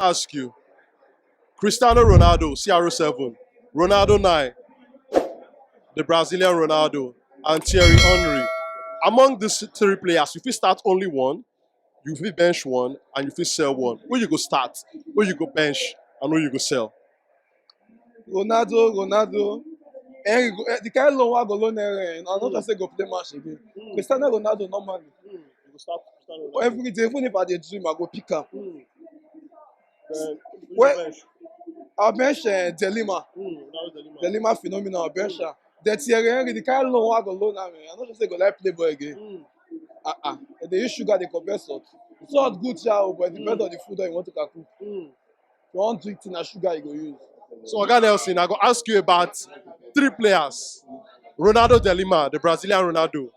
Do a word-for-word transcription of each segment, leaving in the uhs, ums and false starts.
ask you, Cristiano Ronaldo, C R seven, Ronaldo nine, the Brazilian Ronaldo, and Thierry Henry. Among these three players, you fit start only one, you fit bench one, and you fit sell one. Who you go start? Who you go bench? And who you go sell? Ronaldo, Ronaldo. Henry, go- eh, the kind of loan I go loan Henry, I no just say go play match again. Cristiano Ronaldo normally. You go start Cristiano Ronaldo. Every day, even if I dey dream, I go pick am. Then, who you Well- bench? I bench uh, Delima. Ronaldo, Delima. Delima phenomenal, I bench am. Then Thierry Henry, the kind of loan I go loan am, eh, I no just say go like play ball again. Uh-uh. They use sugar, they compare salt. Salt good, sha, but it depends on the food that you want to cook. If you want drink thing, na sugar you go use. So, Oga Nelson, I go ask you about three players: Ronaldo Delima, the Brazilian Ronaldo,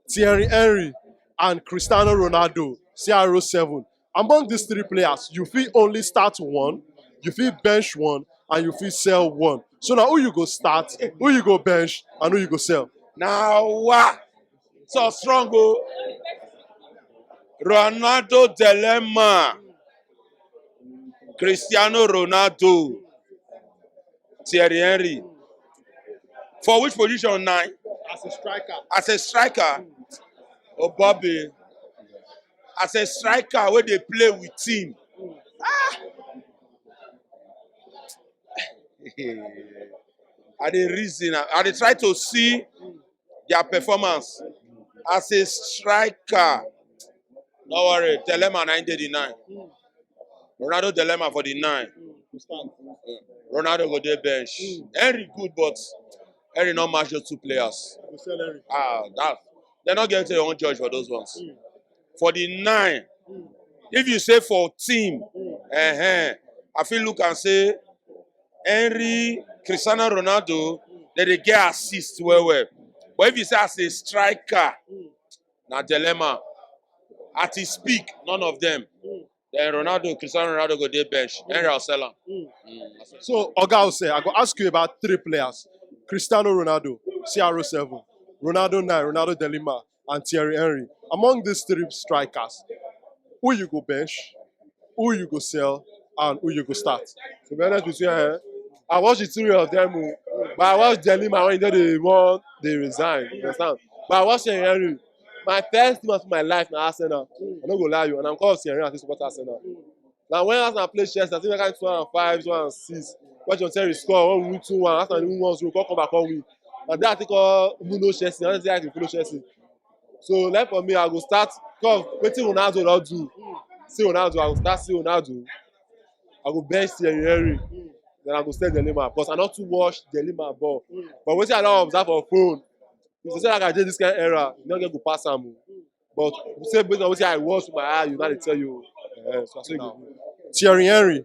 Thierry Henry, and Cristiano Ronaldo, C R seven. Among these three players, you fit only start one, you fit bench one, and you fit sell one. So now, who you go start, who you go bench, and who you go sell? Na wa so strong o. Ronaldo Delema, Cristiano Ronaldo, Thierry Henry. For which position now? As a striker. As a striker, oh Bobby, as a striker wey dey play with team. Ah! I dey reason, I dey try to see their performance as a striker. No worry, Delema na dey the nine. Ronaldo Delema for the nine. Ronaldo go dey bench. Henry good, but Henry no match those two players. You sell Henry. Ah, that they no get your own judge for those ones. For the nine, if you say for team, uh-huh, I fit look and say Henry, Cristiano Ronaldo, they dey get assist well well. But if you say as a striker, na Delema. At his peak, none of them. Then Ronaldo, Cristiano Ronaldo go dey bench. Henry, I'll sell am. So, Oga Ose, I go ask you about three players: Cristiano Ronaldo, C R seven, Ronaldo nine, Ronaldo Delima, and Thierry Henry. Among these three strikers, who you go bench, who you go sell, and who you go start? To be honest with you, eh, I watch the three of them, oh, but I watch Delima when they dey want they resign. You understand? But I watch Thierry Henry. My first team of my life na Arsenal. I no go lie you, and I'm called Thierry Henry as a supporter Arsenal. Now when Arsenal play Chelsea, I think I got two and five, two and six. Watch John Terry score, one win two one. Arsenal win one zero, come come back, come win. And then I think all who know Chelsea, I don't think I can follow Chelsea. So left for me, I go start. Come, wetin Ronaldo don do? See Ronaldo, I go start see Ronaldo. I go bench Thierry Henry. Then I go sell Delima because I not too watch Delima ball. But wetin I don observe for phone, if you say like I dey this kind of era, you no get go pass am. Oh. But say based on wetin I watch with my eye, you know they tell you. Eh, so I say you. Thierry Henry,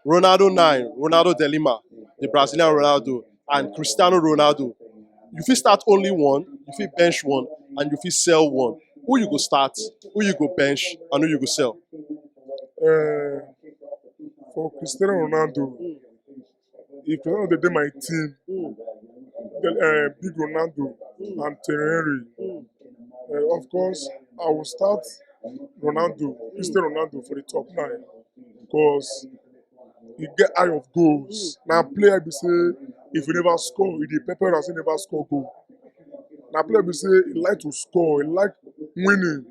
Ronaldo nine, Ronaldo Delima, the Brazilian Ronaldo, and Cristiano Ronaldo. You fit start only one, you fit bench one, and you fit sell one. Who you go start, who you go bench, and who you go sell? Uh, for Cristiano Ronaldo, if Ronaldo dey my team, the, uh, big Ronaldo and Thierry Henry, uh, of course, I will start Ronaldo, Cristiano Ronaldo for the top nine because he get eye of goals. Now player be say if he never score, he dey pepper as he never score goal. Now player be say he like to score, he like winning,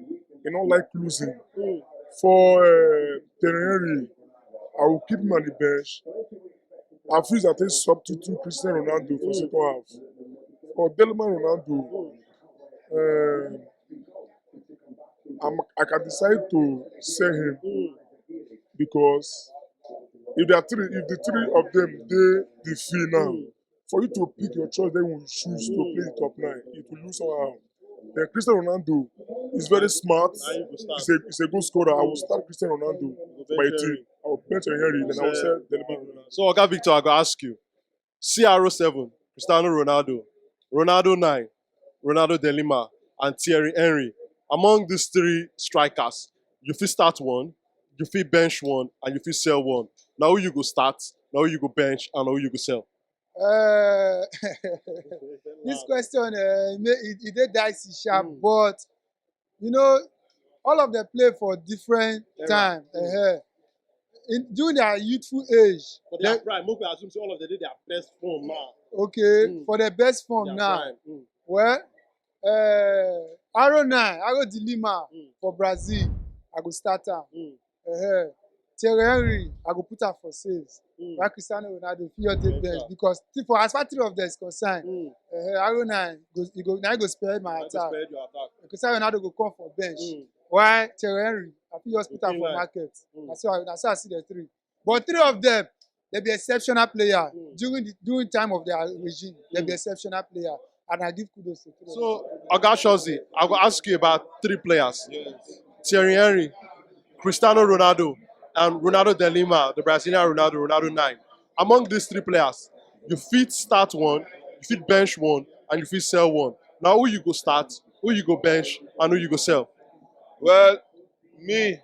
he not like losing. For uh, Thierry Henry, I will keep him on the bench. I feel that they substitute Cristiano Ronaldo for second half. For Delma Ronaldo, uh, I'm, I can decide to sell him because if there are three, if the three of them they the fee now, for you to pick your choice, then you choose to play the top nine. It will lose somehow. Then Cristiano Ronaldo is very smart. He's a, he's a good scorer. I will start Cristiano Ronaldo for my team. I will bench Henry, then I will sell Delima Ronaldo. So, Oga Victor, I go ask you: C R seven, Cristiano Ronaldo, Ronaldo nine, Ronaldo Delima, and Thierry Henry. Among these three strikers, you fit start one, you fit bench one, and you fit sell one. Now who you go start, now who you go bench, and now who you go sell? Uh, this question, uh, it, it dey dicey sharp, but you know, all of them play for different time. Uh-huh. in, during their youthful age, For their they- prime, make we assume say all of them dey their best form now. okay, Mm. for their best form Their now, prime. Mm. well, uh, R O nine, R O Dilemma Mm. for Brazil, I go start am. Mm. Uh-huh. Thierry Henry, I go put am for sales. Mm. Why Cristiano Ronaldo fit just dey Yes, bench? Sir. Because see, for as far three of them is concerned, Mm. uh, R O nine go, he go, na he go spell my Na go attack. spell your attack. Cristiano Ronaldo go come for bench. Mm. Why Thierry Henry? I fit just put am Between for line. Market. Mm. Na so I, na so I see the three. But three of them, they be exceptional player Mm. during the during time of their regime. They be Mm. exceptional player, and I give kudos to three. So, Oga Shozi, I go ask you about three players. Thierry Henry, Cristiano Ronaldo, and Ronaldo de Lima, the Brazilian Ronaldo, Ronaldo nine. Among these three players, you fit start one, you fit bench one, and you fit sell one. Now, who you go start, who you go bench, and who you go sell? Well, me,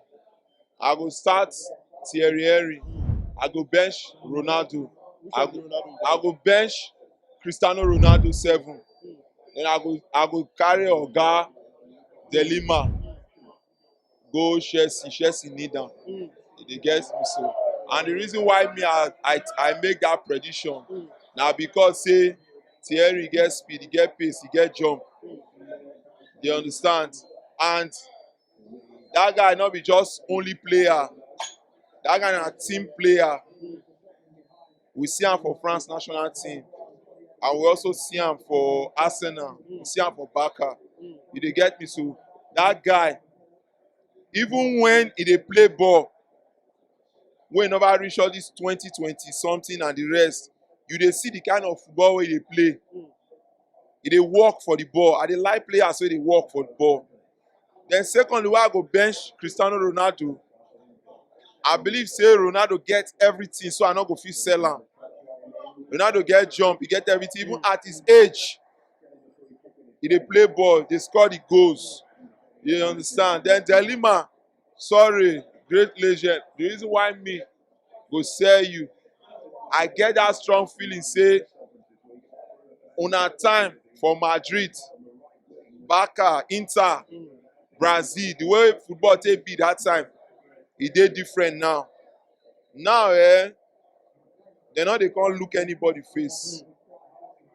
I go start Thierry Henry. I go bench Ronaldo. I go, I go bench Cristiano Ronaldo seven. Then I go I go carry Oga de Lima go Chelsea. Chelsea need am. E dey get me so. And the reason why me I I, I make that prediction na because say Thierry get speed, he get pace, he get jump. You understand? And that guy not be just only player. That guy na team player. We see am for France national team, and we also see am for Arsenal. We see am for Barca. You dey get me so? That guy, even when he dey play ball, wey never reach all this twenty twenty something and the rest, you dey see the kind of football wey he dey play. He dey work for the ball. I dey like players wey dey work for the ball. Then secondly, why I go bench Cristiano Ronaldo? I believe say Ronaldo get everything, so I no go fit sell am. Ronaldo get jump, he get everything. Even at his age, he dey play ball, dey score the goals. You understand? Then De Lima, sorry, great legend. The reason why me go sell you, I get that strong feeling say una time for Madrid, Barca, Inter, Brazil, the way football take be that time, e dey different now. Now, eh, they no dey come look anybody face.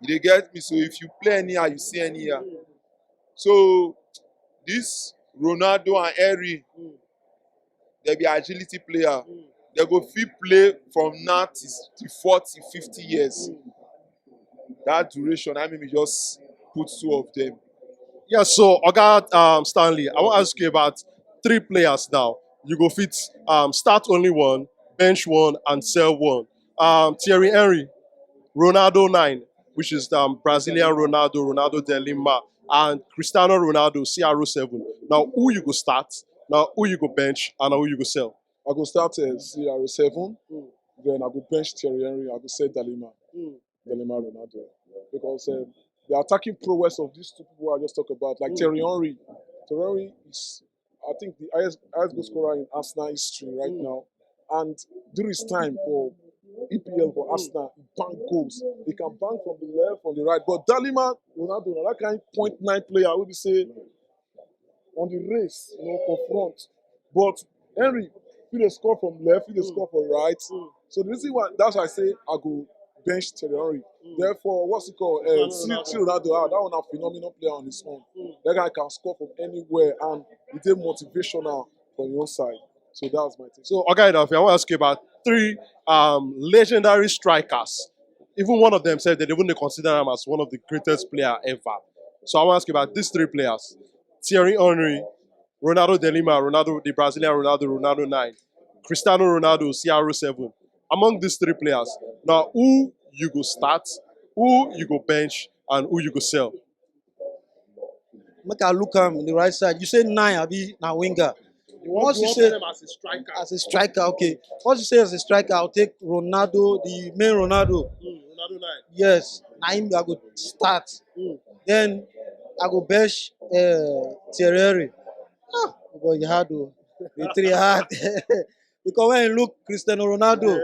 You dey get me? So if you play anyhow, you see anyhow. So this Ronaldo and Henry, they be agility player. They go fit play from now till the forty, fifty years. That duration, I mean, we just put two of them. Yeah, so Oga um, Stanley, I want to ask you about three players now. You go fit um, start only one, bench one, and sell one. Um, Thierry Henry, Ronaldo nine, which is um, Brazilian Ronaldo, Ronaldo de Lima, and Cristiano Ronaldo, C R seven. Now, who you go start? Now, who you go bench? And who you go sell? I go start uh, C R seven, then I go bench Thierry Henry, I go sell De Lima, De Lima Ronaldo. Because uh, the attacking prowess of these two people I just talked about, like Thierry Henry, Thierry Henry is, I think, the highest, highest goal scorer in Arsenal history right now. And during his time for E P L for Arsenal, he bang goals. He can bang from the left, from the right. But De Lima, Ronaldo, na that kind point nine player, I would say, on the race, you know, for front. But Henry, he dey score from left, he dey score from right. So the reason why, that's why I say I go bench Thierry Henry. Therefore, what's it called? Uh, see, see Ronaldo, ah, that one a phenomenal player on his own. That guy can score from anywhere and he dey motivational from your side. So that's my thing. So, Oga Idafi, I want to ask you about three um, legendary strikers. Even one of them said they even dey consider him as one of the greatest player ever. So I want to ask you about these three players: Thierry Henry, Ronaldo de Lima, Ronaldo, the Brazilian Ronaldo, Ronaldo nine, Cristiano Ronaldo, C R seven. Among these three players, now who you go start, who you go bench, and who you go sell? Make I look am in the right side. You say nine, abi na winger. Once you say as a striker. As a striker, okay. Once you say as a striker, I'll take Ronaldo, the main Ronaldo. Ronaldo nine. Yes, na him I go start. Then I go bench uh, Thierry Henry. Ah, boy, you hard o. The three hard. Because when you look Cristiano Ronaldo,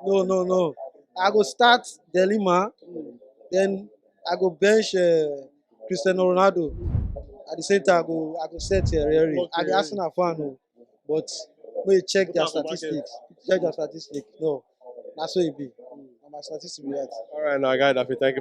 no, no, no. I go start De Lima. Then I go bench uh, Cristiano Ronaldo. At the same time, I go I go set Thierry Henry. I be Arsenal fan o, but we check their statistics. Check your statistic. No. Na so e be. Na my statistic be that. All right, now, guy Daffy, thank you